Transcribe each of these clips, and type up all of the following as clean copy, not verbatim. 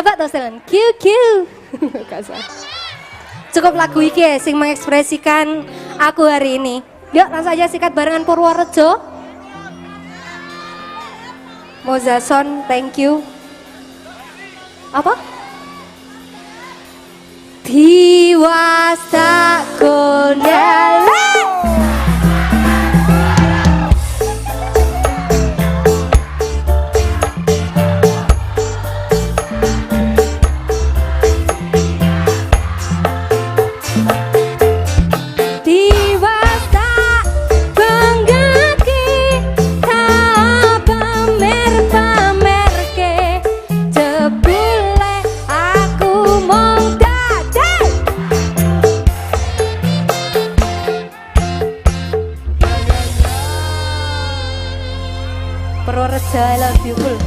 Coba tuh selan Q Q. Cukup lagu iki ya, sing mengekspresikan aku hari ini. Yuk langsung aja sikat barengan Purworejo. Mozason, thank you. Apa? Tiwas tak gondel. Purworejo, I love you full.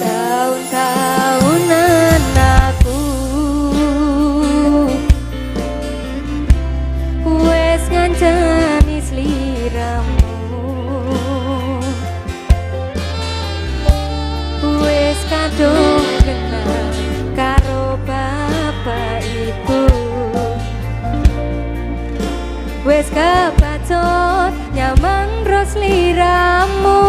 Tahun-tahunan aku wes ngancani sliramu, wes kadung kenal karo bapak ibu, wes kebacut nyaman ro sliramu.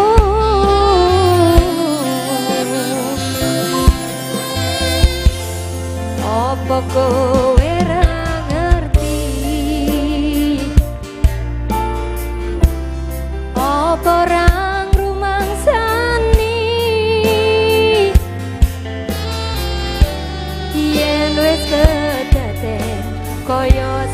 Apa kowe ra ngerti? Apa ra ngrumangsani yen wis kedaden kaya